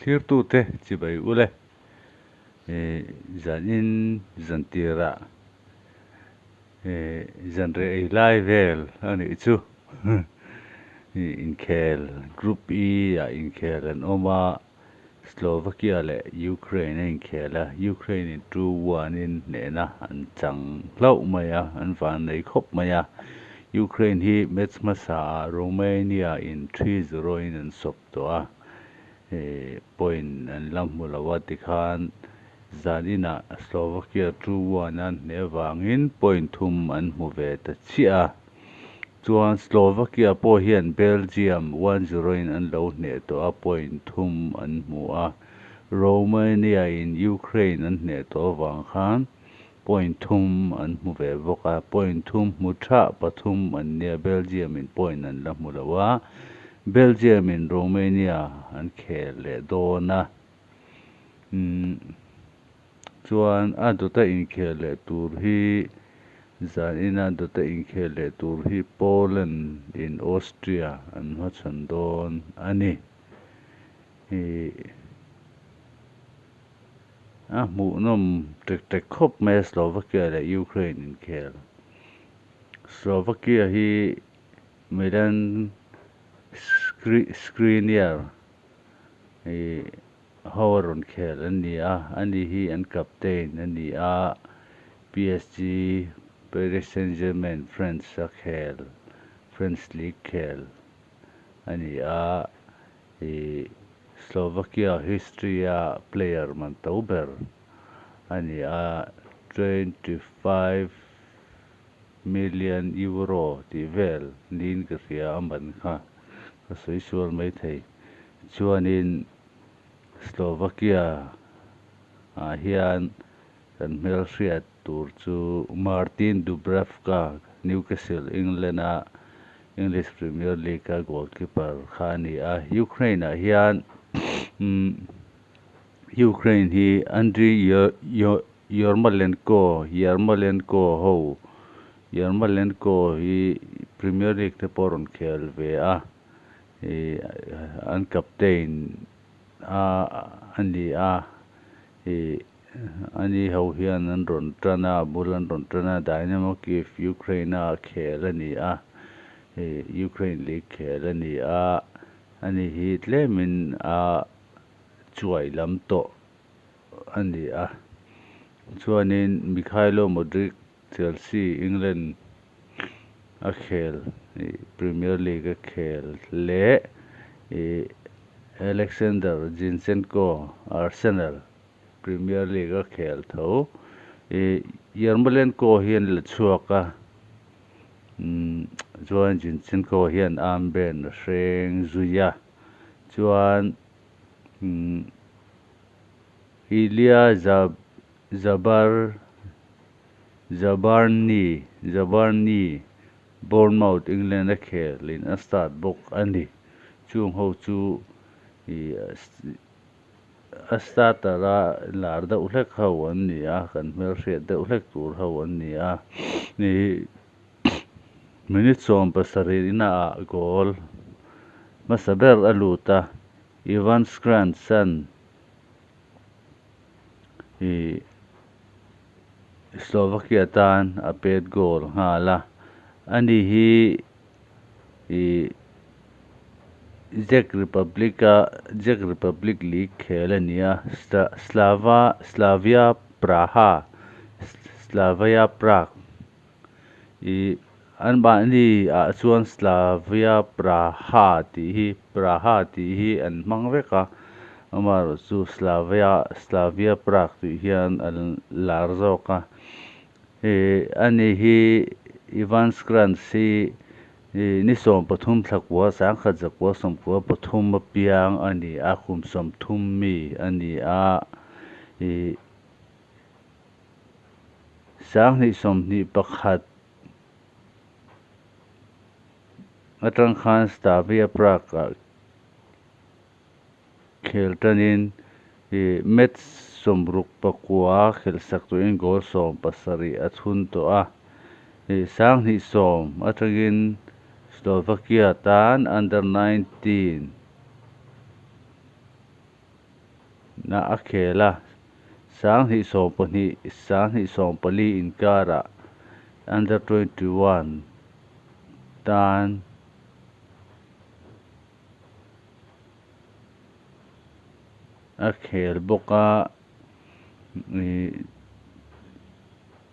Thlirtute chibai ule zanin zantirah zanreh ei lai vel a nih chu inkhel group E ah inkhel an awm a Slovakia leh Ukraine a inkhel a Ukraine in two one in hnehna an chang hlauh mai a an van nei khawp mai a Ukraine hi match hmasa ah Romania in three zero in an sawp tawh a. Point an la hmu lo a tikhan zaninah Slovakia two one an hneh avangin point thum an hmu ve ta chiah a. Chuan Slovakia pawh hian Belgium one zero in an lo hneh tawh a, point thum an hmu a. Romania in Ukraine an hneh tawh avang khan point thum an hmu ve bawk a, point thum hmu tha pathum an nia, Belgium in point an la hmu lo a, Belgium in Romania an khel leh dawn a, umm chuan a dawta inkhel leh tur hi zanina dawta inkhel leh tur hi Poland in Austria an hmachhawn dawn a ni. Ih. A hmuhnawm tek tek khawp mai a Slovakia leh Ukraine inkhel. Slovakia hi Milan Skriniar ih ho a rawn khel an ni a, ani hi an captain a ni a, PSG, Paris Saint-Germain, France a khel, French League khel a ni a. Ih Slovakia history a player man to ber a ni a, 25 million euro tih vel niin ka hria a man kha ka sawi sual mai thei. Chuanin Slovakia ah hian kan hmelhriat tur chu Martin Dubravka, Newcastle, England a English Premier League a goalkeeper kha a ni a. Ukraine ah hian Ukraine hi Andriy Yarmolenko, Yarmolenko ho, Yarmolenko hi Premier League te pawh a rawn khel ve a, an captain a a ni a, ih. Ani ho hian an rawn tan a, a bul an rawn tan a, Dynamo Kyiv Ukraine a khel a ni a, ih Ukraine League khel a ni a, ani hi tlemin a chuai lam tawh a ni a. Chuanin Mykhailo Mudryk Chelsea England a khel ih Premier League a khel leh ih Alexander Zinchenko Arsenal Premier League a khel tho. Ih Yarmolenko hian la chhuak a, umm chuan Zinchenko hian armband a hreng zui a, chuan umm Ilya Zabar Zabarny Zabarny Bournemouth England a khel in a start bawk a ni. Chung ho chu ih A starter a lar deuh hlek ho an ni a, kan hmelhriat deuh hlek tur ho an ni a. Ih minute 70 ina ah goal hmasa ber a lut a, Ivan Skransan ih Slovakia tan a pet goal nghal a, ani hi Ih Czech Republic a Czech Republic League khel a ni a Slava Slavia Praha Slavia Prague ih anmahni ah chuan Slavia Praha tih hi Praha tih hi an hmang vek a amaherawhchu Slavia Slavia Prague tih hian an lar zawk a. Ih ani hi Ivan Skrans hi ih ni 13 thlakua 1993 a piang a ni a, kum 30 mi a ni a, ih 2021 atang khan Slavia Prague ah Khel tanin ih match 69 khelh sak turin goal 70 a chhun tawh a. Ih 2010 atangin Slovakia tan under 19 ah a khel a sanghnih sawmpahnih sanghnih sawmpali inkarah under 21 tan a khel bawk a ihh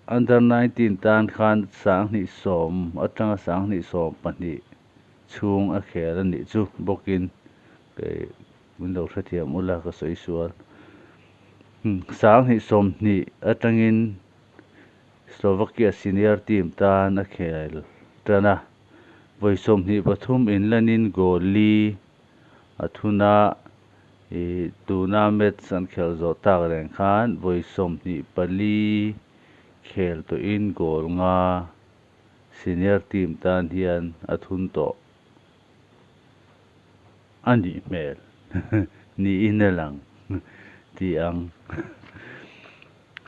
under 19 tan khan sanghnih sawm atanga sanghnih sawm pahnih chhung a khel a nih chu bawkin ih min lo hrethiam ula ka sawi sual sanghnih sawmhnih atangin Slovakia senior team tan a khel tan a vawi 23 inlanin goal li a thun a ih tuna match an khel zawh tak reng khan vawi 24 khel tawhin goal nga senior team tan hian a thun tawh a nih hmel niin a lang ti ang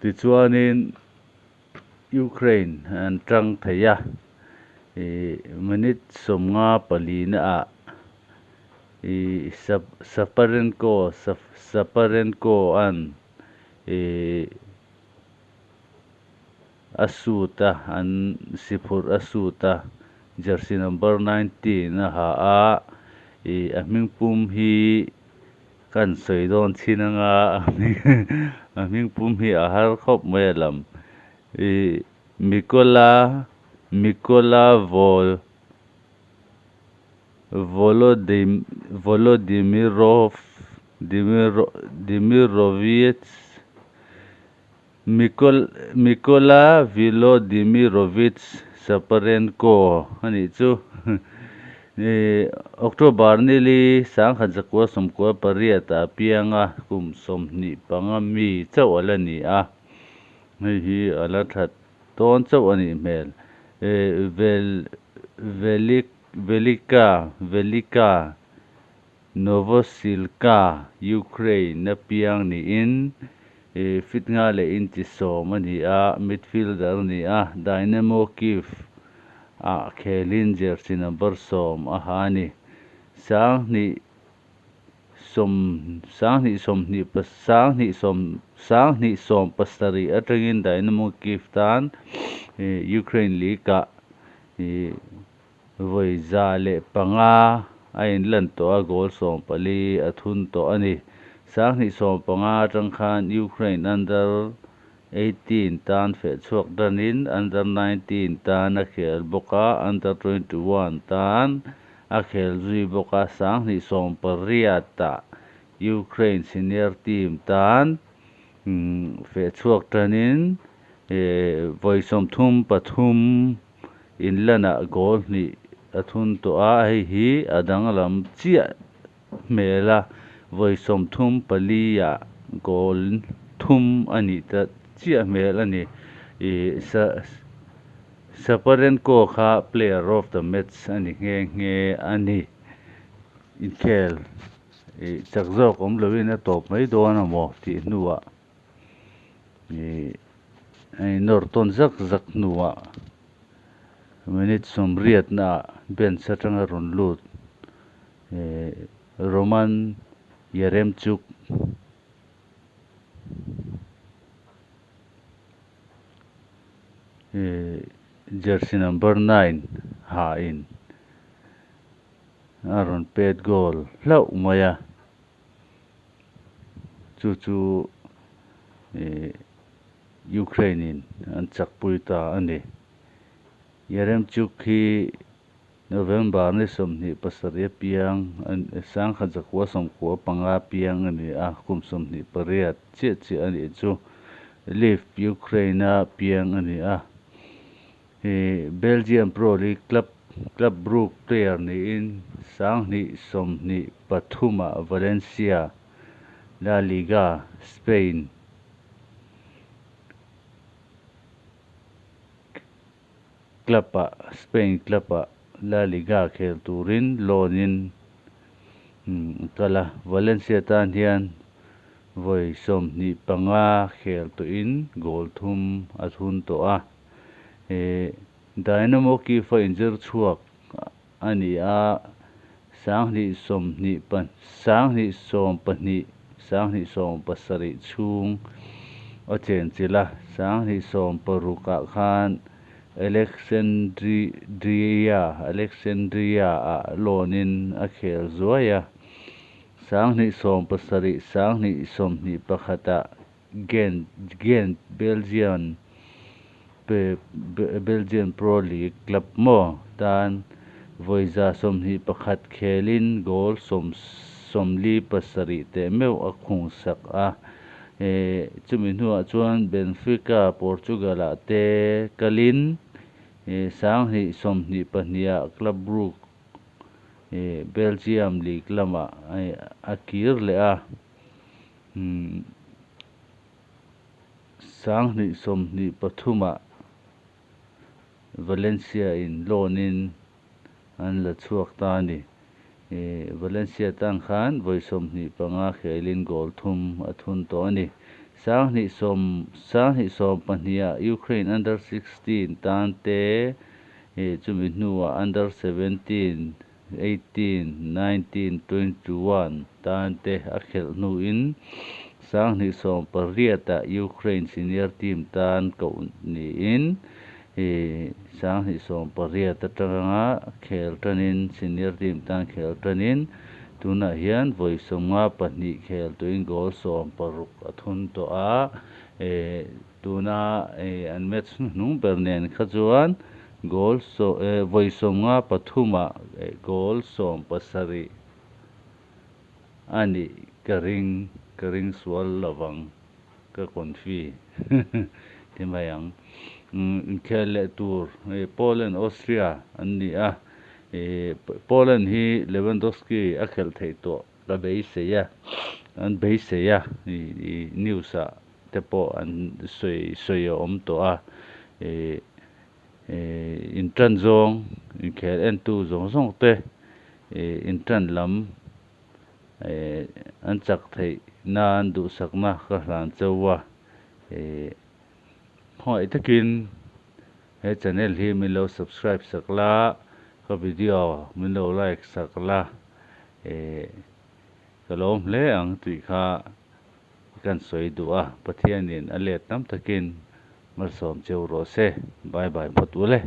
tichuanin Ukraine an tang thei a ih minute 54 na ah ih Shaparenko Shaparenko an ih a shoot a an si phurh a shoot a jersey number 19 a ha a ih a hming pum hi kan sawi dawn chin anga a hming pum hi a har khawp mai a lam ih Mikola Mikola Vol Volodim Volodimirov Dimirovich Mikol Mikola Volodimirovich Shaparenko a nih chu ih October nili 1998 ah pianga kum 25 mi chauh ala ni a hei hi ala that tawn chauh a nih hmel ih vel velik Velika Velika Novosilka Ukraine a piang niin ih fit nga leh inchi 10 a ni a midfielder a ni a Dynamo Kyiv ah khelin jersey number 10 a ha a ni sanghnih sawm sanghnih sawmhnih pa sanghnih sawm sanghnih sawm pasarih atangin Dynamo Kyiv tan ih Ukraine League ah ih vawi 105 a inlan tawh a goal 14 a thun tawh a ni sanghnih 15 atang khan Ukraine under 18 tan feh chhuak danin under 19 tan a khel bawk a under 21 tan a khel zui bawk a sanghnih 18 ah Ukraine senior team tan feh chhuak tanin vawi 33 inlanah goal hnih a thun tawh a hei hi a danglam chiah hmel a vawi 34 ah goal thum a nih ta chiah hmel a ni ih Shaparenko kha player of the match a ni nghe nghe a ni inkhel ih chak zawk awm lovin a tawp mai dawn amaw tih hnuah ih a inawr tawn zak zak hnuah minute 80 na ah bench atanga rawn lut ih Roman Yaremchuk ih jersey number 9 ha in a rawn pet goal hlauh mai a chu chu ih Ukraine in an chakpui ta a ni Yaremchuk hi November ni 27 piang 1995 piang a ni a kum 28 chiah chiah a nih chu Lviv Ukraine a piang a ni a ih Belgium Pro League club Club Brugge player niin 2023 ah Valencia La Liga Spain club ah Spain club ah La Liga khel turin loan in kal a Valencia tan hian vawi 25 khel tawhin goal thum a thun tawh a ih Dynamo Kyiv a inzir chhuak a ni a 2020 20 20 27 chhung a chenchilh a, 2016 ah khan Alexandria Alexandria ah loan in a khel zuai a, 2017 2021 ah Gent Gent Belgian Belgian Pro League club maw tan vawi 21 khelin goal 47 teh meuh a khung sak a. Chumi hnuah chuan Benfica Portugal ah te kalin 2022 ah Club Brugge Belgium League lamah a kir leh a. 2023 ah Valencia in loan in an la chhuak ta a ni. Valencia tan khan vawi 25 khelin goal thum a thun tawh a ni. 2012 ah Ukraine under 16 tan te chumi hnuah under 17, 18, 19, 21 tan te a khelh hnuin 2018 ah Ukraine senior team tan koh niin 2018 atanga khel tanin senior team tan khel tanin tunah hian vawi 52 khel tuin goal 16 a thun tawh a. Tuna an match hnuhnung ber nen kha chuan goal vawi 53 ah goal 17 a nih ka ring ka ring sual lovang ka confi ti mai ang. Inkhel leh tur Poland Austria an ni a, Poland hi Lewandowski a khelh theih tawh ka beisei a, an beisei a, news ah te pawh an sawi sawi a awm tawh a, intan zawng inkhel entu zawng zawng te intan lam an chak theih nan duhsakna ka hlan chauh a, khawngaih takin he channel hi min lo subscribe sak la, ka video min lo like sak la, ka lawm hle ang tih kha kan sawi duh a, Pathianin a let tam takin malsawm cheu rawh se. Bye bye phawt ule.